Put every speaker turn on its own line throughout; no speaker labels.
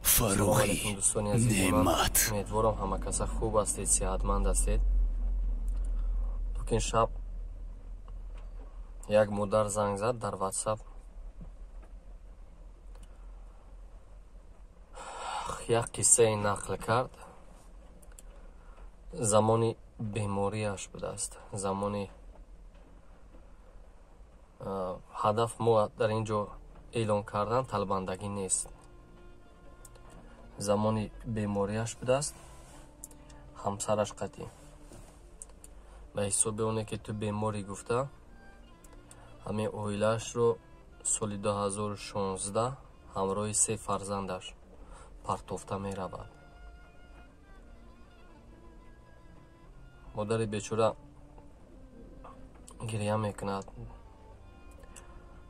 Фаррухи Неъмат.
Умедворам ҳама каса хуб ҳастед, сеҳатманд ҳастед. Лекин шаб як модар занг зад дар WhatsApp. Як қиссае нақл кард. Замони бемориаш будааст. Замони ҳадаф мо дар ин ҷо эълон кардан талбандагӣ нест. Замони бемориаш будааст, ҳамсараш қатъӣ ба ҳисоби оне ки ту беморӣ гуфта, ҳамин оилаашро соли 2016 ҳамроҳи се фарзандаш партофта меравад. Модари бечора гиря мекунад,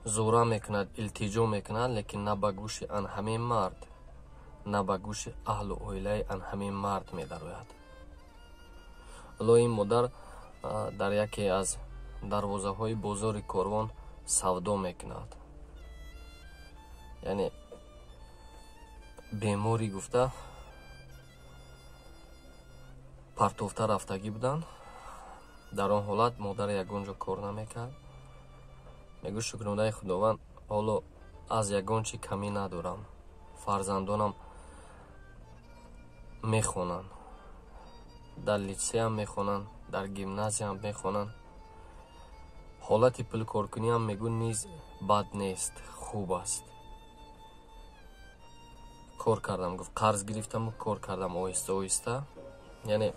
зура мекунад, илтиҷо мекунад, лекин на ба гӯши ан ҳамин мард, на ба гӯши аҳлу оилаи ан ҳамин мард медарояд. Ҳоло ин модар дар яке аз дарвозаҳои бозори Корвон савдо мекунад. Яъне беморӣ гуфта партофта рафтагӣ буданд. Дар он ҳолат модар ягон ҷо кор намекард. Мегӯ шукронаи Худованд, ҳоло аз ягон чи камӣ надорам. Фарзандонам мехонанд, дар литсеям мехонанд, дар гимназиям мехонанд. Ҳолати пулкоркуниам мегӯ низ бад нест, хуб аст. Кор кардам, гуфт, қарз гирифтаму кор кардам оҳиста оҳиста. Яъне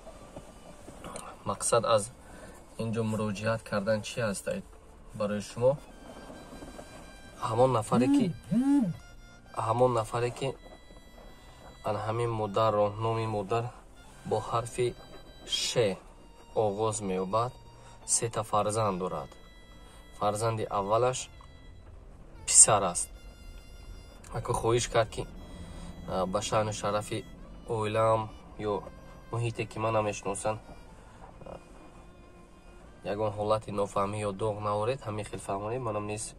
мақсад аз ин ҷо муроҷиат кардан чи аст барои шумо? Ҳамон нафаре ки ан ҳамин модарро, номи модар бо ҳарфи Ш оғоз меёбад, сета фарзанд дорад. Фарзанди аввалаш писар аст. Ако хоҳиш кард, ки ба шаъну шарафи оилаам ё муҳите ки ман намешиносанд ягон ҳолати нофаҳмӣ ё доғ наоред, ҳамин хел фаҳмонед. Манам низ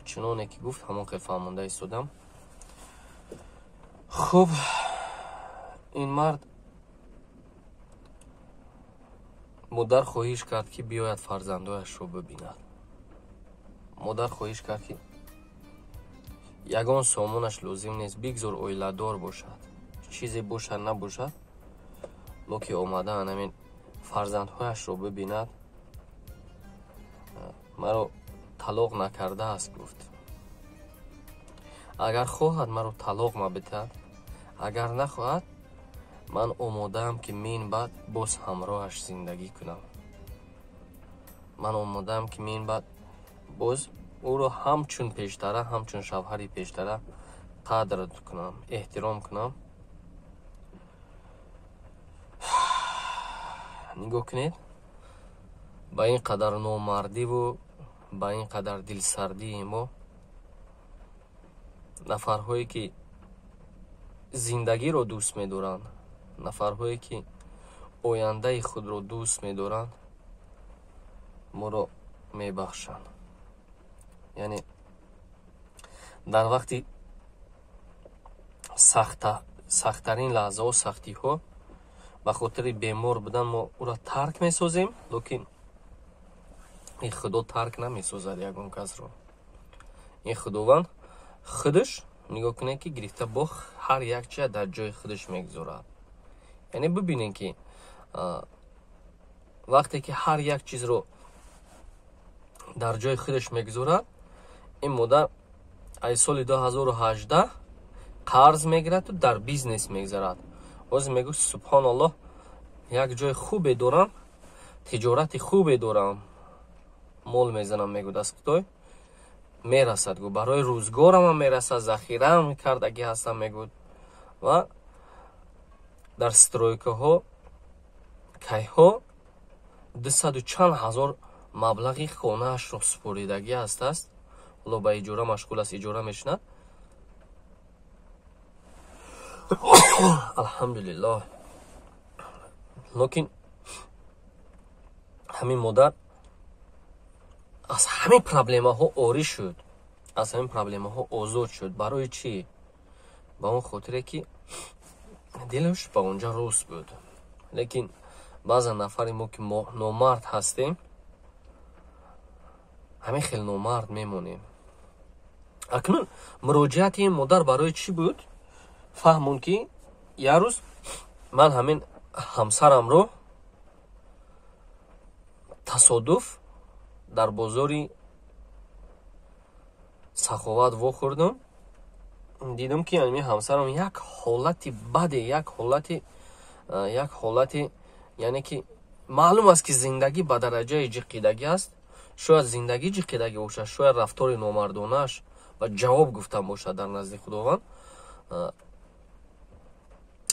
чуноне ки гуфт, ҳамон хел фаҳмонда истодам. Хуб, ин мард, модар хоҳиш кард, ки биёяд фарзандояшро бибинад. Модар хоҳиш кард, ки ягон сомонаш лозим нест, бигзор оиладор бошад, чизе бошад набошад, локи омада ҳамин фарзандҳояшро бибинад. Маро талоқ накардааст, гуфт, агар хоҳад, маро талоқ мабитад, агар нахоҳад, ман омодаам, ки мин баъд боз ҳамроҳаш зиндагӣ кунам. Ман омодаам, ки мин баъд боз ӯро ҳамчун пештара, ҳамчун шавҳари пештара қадр кунам, эҳтиром кунам. Нигоҳ кунед, ба ин қадар номардиву ба ин қадар дилсардии мо, нафарҳое ки зиндагиро дӯст медоранд, нафарҳое ки ояндаи худро дӯст медоранд, моро мебахшанд. Яъне дар вақти сахттарин лаҳзаҳо, сахтиҳо, ба хотири бемор будан мо ӯро тарк месозем, лекин ин Худо тарк намесозад ягон касро. Ин Худованд худаш, нигоҳ кунед, ки гирифта бо ҳар як чиз дар ҷои худаш мегузорад. Яъне бибинед, ки вақте ки ҳар як чизро дар ҷои худаш мегузорад, ин модар аз соли 2018 қарз мегираду дар бизнес мегузарад. Ҳозир мегӯ, субҳоналлоҳ, як ҷои хубе дорам, тиҷорати хубе дорам, мол мезанам, мегӯд, аз Хитой мерасад, гӯ, барои рӯзгорамам мерасад, захираам кардагӣ ҳастам, мегӯд. Ва дар стройкаҳо кайҳо дусаду чанд ҳазор маблағи хонаашро супоридагӣ ҳастааст. Ҳоло ба иҷора машғул аст, иҷора мешинад. Алҳамдулиллоҳ. Лекин ҳамин модар аз ҳамин проблемаҳо орӣ шуд, аз ҳамин проблемаҳо озод шуд. Барои чӣ? Ба он хотире, ки Дилаш ба онҷа рост буд. Лекин баъзан нафари мо ки номард ҳастем, ҳамин хел номард мемонем. Акнун муроҷиати ин модар барои чӣ буд? Фаҳмон ки як рӯз ман ҳамин ҳамсарамро тасодуф дар бозори Саховат вохӯрдам. Дидам ки ҳамин ҳамсарам як ҳолати баде, як ҳолати, яъне ки маълум аст ки зиндагӣ ба дараҷаи ҷиқидагӣ аст. Шояд зиндагӣ ҷиқидагӣ бошад, шояд рафтори номардонааш ва ҷавоб гуфтан бошад дар назди Худованд.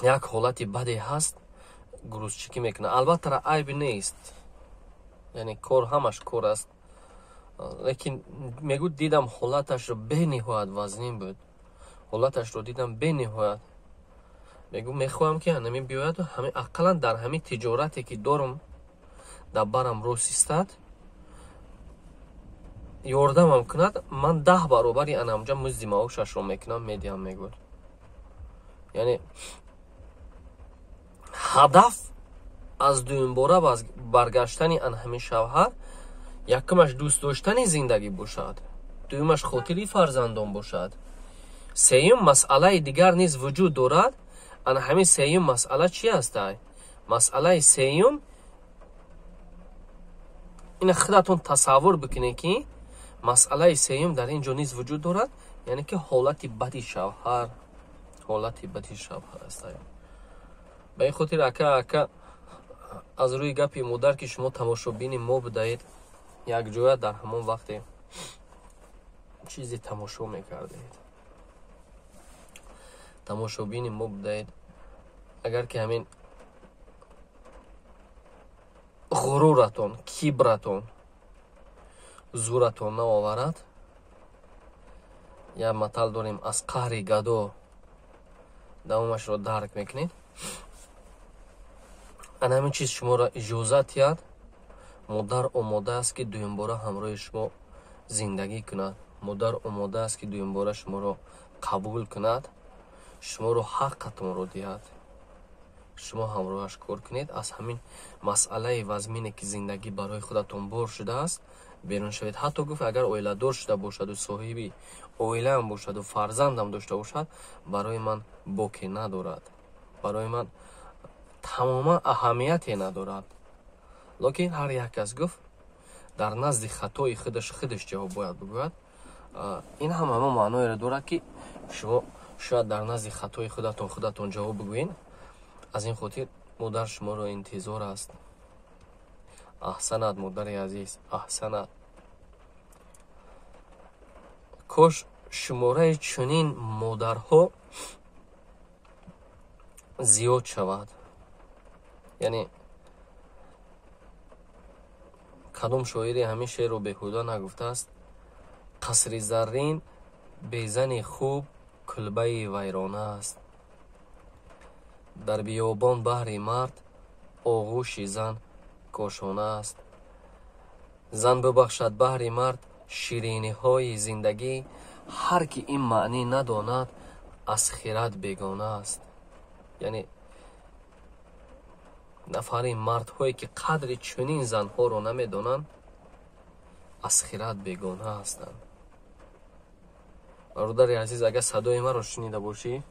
Як ҳолати баде ҳаст, грузчикӣ мекунад. Албатта айб нест, яъне кор ҳамаш кор аст, лекин мегӯ дидам ҳолаташро бениҳоят вазнин буд. Ҳолаташро дидам бениҳоят. Мегӯ мехоҳам ки ҳамин биёяду ҳамин ақаллан дар ҳамин тиҷорате ки дорам дар барам рост истад, ёрдамам кунад, ман 10 баробари анамҷа музди маошашро мекунам, медиҳам, мегӯд. Яъне ҳадаф аз дуюмбора баргаштани ан ҳамин шавҳар якумаш дӯст доштани зиндагӣ бошад, дуюмаш хотири фарзандон бошад. Сеюм масъалаи дигар низ вуҷуд дорад. Ана ҳамин сеюм масъала чи аст? Масъалаи сеюм ина худатон тасаввур бикунед ки масъалаи сеюм дар ин ҷо низ вуҷуд дорад, яъне ки ҳолати бади шавҳар, ҳолати бади шавҳар аст. Ба ин хотир ака аз рӯи гапи модар ки шумо тамошобини мо будаед, якҷоя дар ҳамон вақте чизе тамошо мекардед, тамошобини мо будаед, агар ки ҳамин ғуруратон, кибратон зуратон наоварад, як матал дорем аз қаҳри гадо, давомашро дарк мекунед. Ана ҳамин чиз шуморо иҷозат диҳад, модар омода аст ки дуюмбора ҳамроҳи шумо зиндагӣ кунад, модар омода аст ки дуюмбора шуморо қабул кунад, шуморо ҳаққатонро диҳад, шумо ҳамроҳаш кор кунед. Аз ҳамин масъалаи вазмине ки зиндагӣ барои худатон бор шудааст берун шавед. Ҳатто гуфт агар оиладор шуда бошаду соҳиби оилаам бошаду фарзандам дошта бошад, барои ман боке надорад, барои ман тамоман аҳамияте надорад. Лекин ҳар як кас гуфт дар назди хатои худаш худаш ҷавоб бояд бигӯяд. Ин ҳам ҳамон маъноеро дорад ки шумо шояд дар назди хатои худатон худатон ҷавоб бигӯед. Аз ин хотир модар шуморо интизор аст. Аҳсанат модари азиз, аҳсанат. Кош шумораи чунин модарҳо зиёд шавад. Яъне кадом шоире ҳамин шеърро беҳуда нагуфтааст: қасри заррин безани хуб кулбаи вайрона аст, дар биёбон баҳри мард оғӯши зан кошона аст. Зан бибахшад баҳри мард шириниҳои зиндагӣ, ҳар ки ин маънӣ надонад аз хират бегона аст. Яъне нафари мардҳое ки қадри чунин занҳоро намедонанд аз хират бегона ҳастанд. Бародари азиз, агар садои маро шунида бошӣ,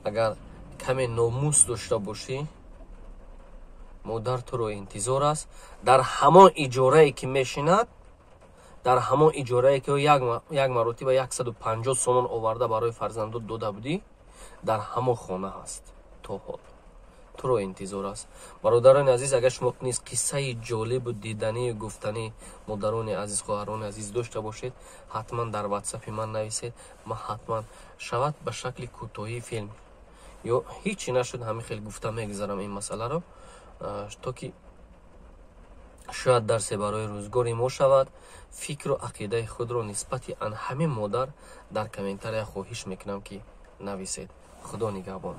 агар каме номус дошта бошӣ, модар туро интизор аст. Дар ҳамон иҷорае ки мешинад, дар ҳамон иҷорае ки як маротиба 150 сомон оварда барои фарзандот дода будӣ, дар ҳамон хона ҳаст то ҳол туро интизор аст. Бародарони азиз, агар шумо низ қиссаи ҷолибу диданию гуфтанӣ модарони азиз, хоҳарони азиз дошта бошед, ҳатман дар ватсапи ман нависед. Ман ҳатман шавад ба шакли кӯтоҳии филм ё ҳичи нашуд ҳамин хел гуфта мегузарам ин масъаларо, то ки шояд дарсе барои рӯзгори мо шавад. Фикру ақидаи худро нисбати ан ҳамин модар дар комментария хоҳиш мекунам ки нависед. Худо нигаҳбон.